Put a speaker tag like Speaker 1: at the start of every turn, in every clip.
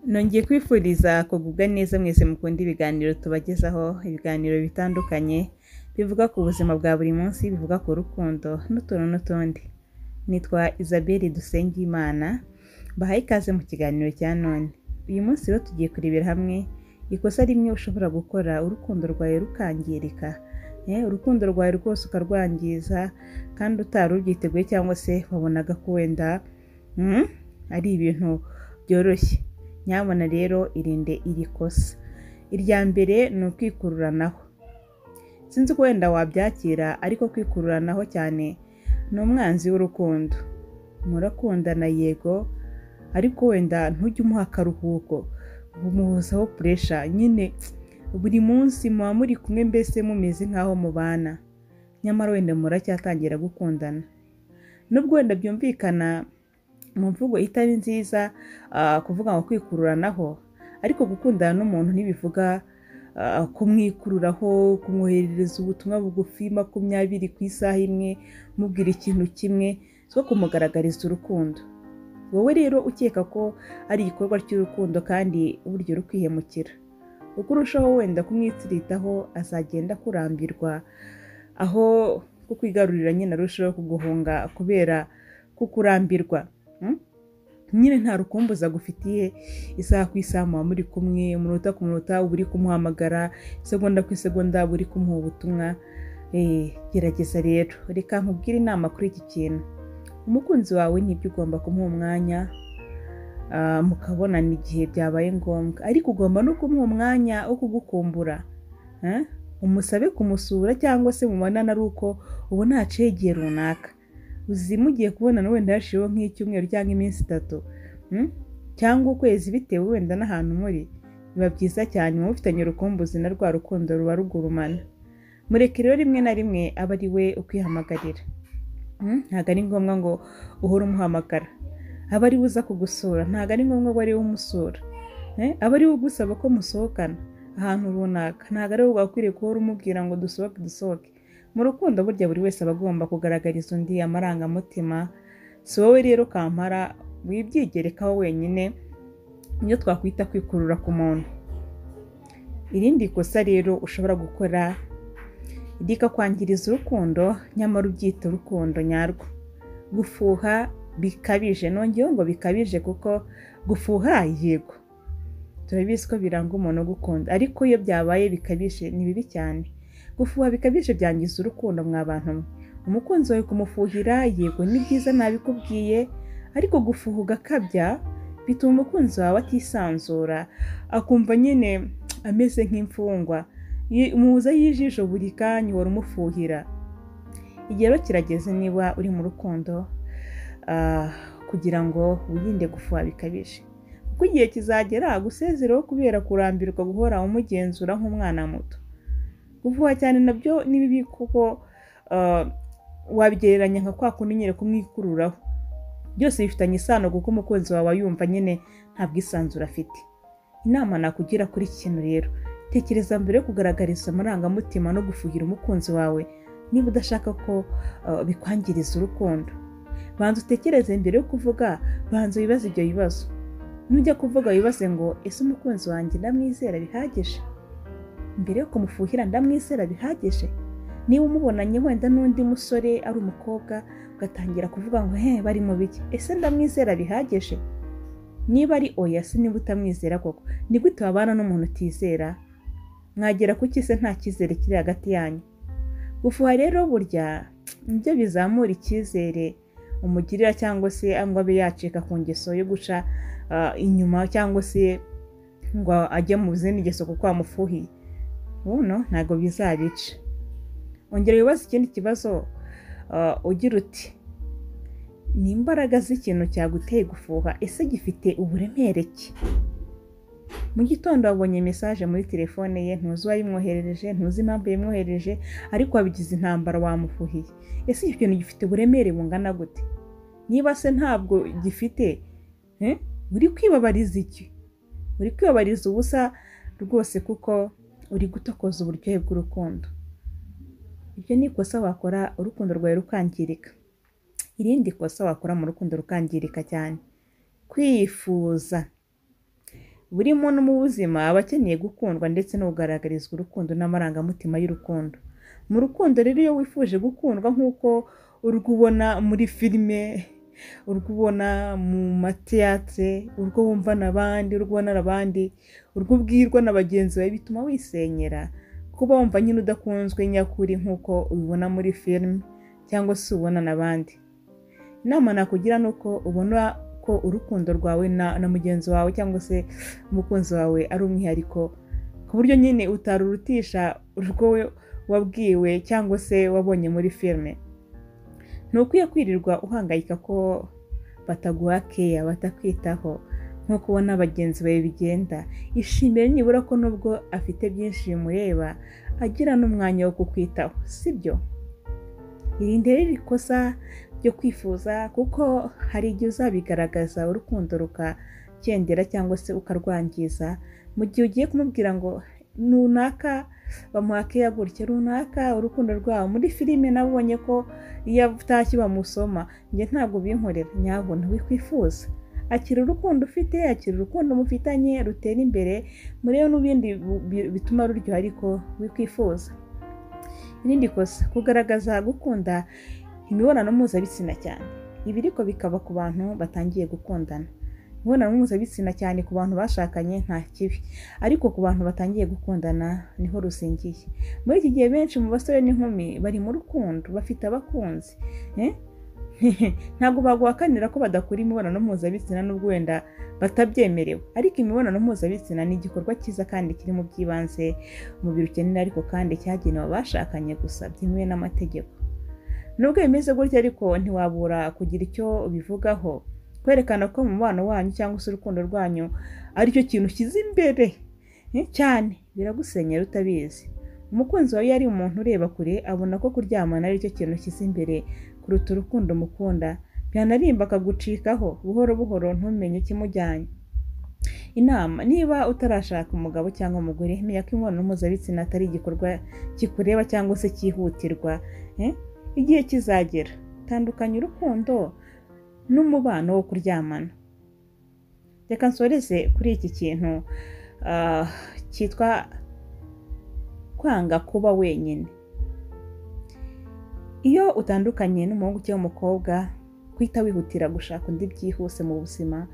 Speaker 1: Nongeye kwifuriza kugubwa neza mwese mukunda ibiganiro tubagezaho, ibiganiro bitandukanye bivuga ku buzima bwa buri munsi, bivuga ku rukundo n'utuntu n'utundi. Nitwa Isabelle Dusengimana, mbahaye ikaze mu kiganiro cya none. Uyu munsi rero tugiye kurebera hamwe ikosa rimwe ushobora gukora urukundo rwawe rukangirika. Urukundo rwawe rwose ukarwangiza kandi utari ubyiteguye cyangwa se wabonaga ko wenda ari ibintu byoroshye. Nyabona rero irinde iri kosa. Irya mbere ni ukwikururanaho. Sinzi ko wenda wabyakira ariko kwikururanaho cyane ni umwanzi w'urukundo. Murakundana yego, ariko wenda ntujye umuha akaruhuko, umuhozaho puresha nyine buri munsi muba muri kumwe mbese mumeze nk'aho mubana, nyamara wenda muracyatangira gukundana. Nubwo wenda byumvikana mu mvugo itari nziza kuvuga ngo kwikururanaho, ariko gukundana n'umuntu ntibivuga kumwikururaho, kumwoherereza ubutumwa bugufi 20 ku isaha imwe, mubwira ikintu kimwe, so kumugaragariza urukundo. Wowe rero ukeka ko ari igikorwa cy'urukundo kandi burya uri kwihemukira. Uko urushaho wenda kumwitsiritaho azagenda kurambirwa, aho kukwigarurira nyine arushaho kuguhunga kubera kukurambirwa. Nyine nta rukumbuzi agufitiye, isaha ku isaha muba muri kumwe, umunota ku munota uba uri kumuhamagara, isegonda ku isegonda uba uri kumuha ubutumwa. Gerageza rero, reka nkubwire inama kuri iki kintu. Umukunzi wawe nibyo ugomba kumuha umwanya, mukabonana igihe byabaye ngombwa, ariko ugomba no kumuha umwanya wo kugukumbura. Umusabe kumusura cyangwa se mubonane ari uko ubona haciye igihe runaka. Uzi mugiye kubonana wenda hashizeho nk'icyumweru cyangwa iminsi 3 cyangwa ukwezi bitewe wenda n'ahantu muri, biba byiza cyane muba mufitanye urukumbuzi na rwa rukundo ruba rugurumana. Mureke rero rimwe na rimwe abe ari we ukwihamagarira. Ntabwo ari ngombwa ngo uhore umuhamagara, aba ari we uza kugusura, ntabwo ari ngombwa ngo ari we umusura, aba ari we ugusaba ko musohokana ahantu runaka, ntabwo ari wowe wakwiriye guhora umubwira ngo dusohoke dusohoke. Mu rukundo burya buri wese aba agomba kugaragariza undi amarangamutima, si wowe rero kampara wibyigerekaho wenyine, niyo twakwita kwikurura ku muntu. Irindi kosa rero ushobora gukora rikakwangiriza urukundo nyamara ubyita urukundo nyarwo, gufuha bikabije. Nongeyeho ngo bikabije kuko gufuha yego turabizi ko biranga umuntu ugukunda, ariko iyo byabaye bikabije ni bibi cyane. Gufuha bikabije byangiza urukundo mwa bantu mwe. Umukunzi wawe kumufuhira yego ni byiza nabikubwiye, ariko gufuha ugakabya bituma umukunzi wawe atisanzura, akumva nyine ameze nk'imfungwa, umuhoza y'ijisho buri kanya uhora umufuhira. Igihe rero kirageze niba uri mu rukundo kugira ngo wirinde gufuha bikabije, kuko igihe kizagera agusezereho kubera kurambirwa guhora umugenzura nk'umwana muto. Gufuha cyane nabyo ni bibi kuko wabigereranya nka kwa kundi nyine kumwikururaho. Byose bifitanye isano kuko umukunzi wawe yumva nyine nta bwisanzure afite. Inama nakugira kuri iki kintu rero, tekereza mbere yo kugaragariza amarangamutima no gufuhira umukunzi wawe niba udashaka ko bikwangiriza urukundo. Banza utekereze mbere yo kuvuga, banza wibaze ibyo bibazo. Nujya kuvuga wibaze ngo ese umukunzi wanjye ndamwizera bihagije? Mbere yo kumufuhira ndamwizera bihagije? Niba umubonanye wenda n'undi musore ari umukobwa ugatangira kuvuga ngo he bari mu biki, ese ndamwizera bihagije? Niba ari oya se niba utamwizera koko, ni gute wabana n'umuntu utizera? Mwagera kuki se nta cyizere kiri hagati yanyu? Gufuha rero burya nibyo bizamura icyizere umugirira cyangwa se ngo abe yacika ku ngeso yo guca inyuma cyangwa se ngo ajye mu zindi ngeso kuko wamufuhiye. Buno ntabwo bizabica. Ongera wibaze ikindi kibazo ugira uti ni imbaraga z'ikintu cyaguteye gufuha, ese gifite uburemere ki? Mu gitondo wabonye message muri telefone ye, ntuzi uwayimwoherereje, ntuzi impamvu yimwoherereje, ariko wabigize intambara wamufuhiye. Ese icyo kintu gifite uburemere bungana gute? Niba se ntabwo gifite, uri kwibabariza iki? Uri kwibabariza ubusa rwose kuko uri gutokoza uburyohe bw'urukundo. Ibyo ni ikosa wakora urukundo rwawe rukangirika. Irindi kosa wakora mu rukundo rukangirika cyane, kwifuza. Buri muntu mu buzima aba akeneye gukundwa ndetse no kugaragarizwa urukundo n'amarangamutima y'urukundo. Mu rukundo rero iyo wifuje gukundwa nk'uko urwo ubona muri filime, urwo ubona mu mateatre, urwo wumva n'abandi, urwo ubona n'abandi, urwo ubwirwa na bagenzi bawe, bituma wisenyera. Kuba wumva nyine udakunzwe nyakuri nk'uko ubibona muri filime cyangwa se ubona n'abandi. Inama nakugira ni uko ubona ko urukundo rwawe na mugenzi wawe cyangwa se umukunzi wawe ari umwihariko, ku buryo nyine utarurutisha urwo wabwiwe cyangwa se wabonye muri filime. Ntukwiye kwirirwa uhangayika ko bataguha keya, batakwitaho nk'uko ubona bagenzi bawe bigenda. Ishimire nibura ko nubwo afite byinshi bimureba agira n'umwanya wo kukwitaho, sibyo? Irinde rero ikosa ryo kwifuza, kuko hari igihe uzabigaragaza urukundo rukakendera cyangwa se ukarwangiza, mu gihe ugiye kumubwira ngo runaka bamuha keya gutya, runaka urukundo rwabo muri filime nabonye ko iyo atashye bamusoma, njye ntabwo binkorera. Nyabuna wikwifuza, akira urukundo ufite, akira urukundo mufitanye, rutera imbere, murebe n'ibindi bituma ruryoha, ariko wikwifuza. Irindi kosa, kugaragaza gukunda imibonano mpuzabitsina cyane. Ibi ariko bikaba ku bantu batangiye gukundana. Imibonano mpuzabitsina cyane ku bantu bashakanye nta kibi, ariko ku bantu batangiye gukundana niho ruzingiye. Muri iki gihe benshi mu basore n'inkumi bari mu rukundo, bafite abakunzi. Ntabwo baguhakanira ko badakora imibonano mpuzabitsina nubwo wenda batabyemerewe, ariko imibonano mpuzabitsina ni igikorwa cyiza kandi kiri mu by'ibanze umubiri ukenera, ariko kandi cyagenewe abashakanye gusa byemewe n'amategeko. Nubwo bimeze gutya ariko ntiwabura kugira icyo ubivugaho, kwerekana ko umubano wanyu cyangwa se urukundo rwanyu aricyo kintu ushyize imbere cyane, biragusenyera utabizi. Umukunzi wawe iyo ari umuntu ureba kure abona ko kuryamana aricyo kintu ushyize imbere kuruta urukundo mukunda, byanarimba akagucikaho buhoro buhoro ntumenye ikimujyanye. Inama, niba utarashaka umugabo cyangwa umugore, menya ko imibonano mpuzabitsina atari igikorwa kikureba cyangwa se cyihutirwa. Igihe kizagera. Tandukanya urukundo n'umubano wo kuryamana. Reka nsoreze kuri iki kintu cyitwa kwanga kuba wenyine. Iyo utandukanye n'umuhungu cyangwa umukobwa, guhita wihutira gushaka undi byihuse mu buzima,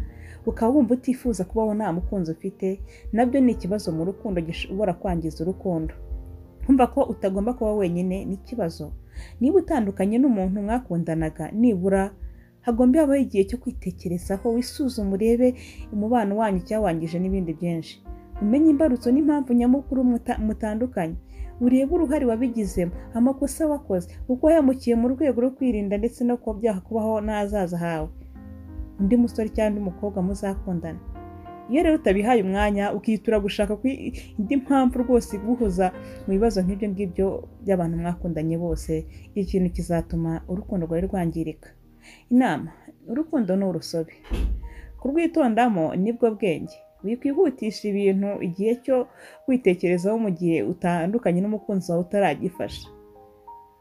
Speaker 1: ukaba wumva utifuza kubaho nta mukunzi ufite, nabyo ni ikibazo mu rukundo gishobora kwangiza urukundo. Kumva ko utagomba kuba wenyine ni ikibazo. Niba utandukanye n'umuntu mwakundanaga, nibura hagomba habaho igihe cyo kwitekerezaho, wisuzume urebe umubano wanyu icyawangije n'ibindi byinshi. Umenye imbarutso n'impamvu nyamukuru mutandukanye, urebe uruhare wabigizemo, amakosa wakoze, uko wayamukiye mu rwego rwo kwirinda ndetse no kuba byakubaho n'ahazaza hawe. Undi musore cyangwa undi mukobwa muzakundana. Iyo rero utabihaye umwanya ukitura gushaka indi mpamvu rwose iguhuza mu bibazo nk'ibyo ngibyo by'abantu mwakundanye bose, ikintu kizatuma urukundo rwawe rwangirika. Inama, urukundo ni urusobe, kurwitondamo nibwo bwenge. Wikwihutisha ibintu igihe cyo kwitekerezaho mu gihe utandukanye n'umukunzi wawe utaragifasha.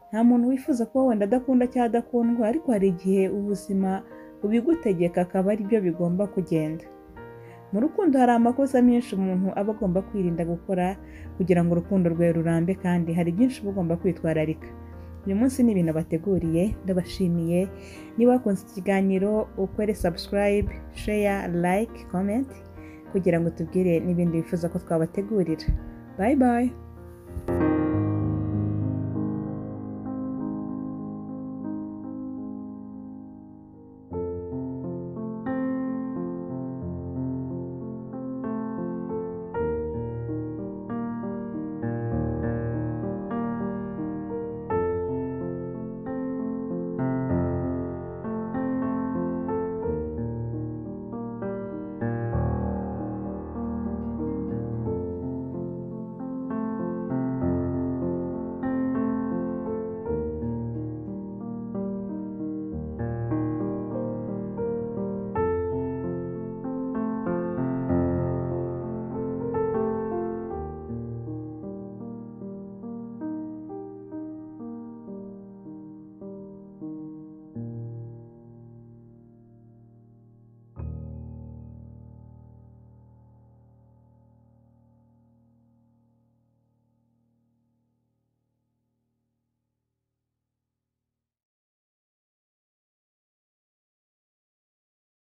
Speaker 1: Nta muntu wifuza kuba wenda adakunda cyangwa adakundwa, ariko hari igihe ubuzima bubigutegeka akaba ari byo bigomba kugenda. Mu rukundo hari amakosa menshi umuntu aba agomba kwirinda gukora kugira ngo urukundo rwe rurambe, kandi hari byinshi uba ugomba kwitwararika. Uyu munsi ni ibintu bateguriye, ndabashimiye. Niba wakunze iki kiganiro ukore subscribe, share, like, comment kugira ngo tubwire n'ibindi wifuza ko twabategurira. Bye bye.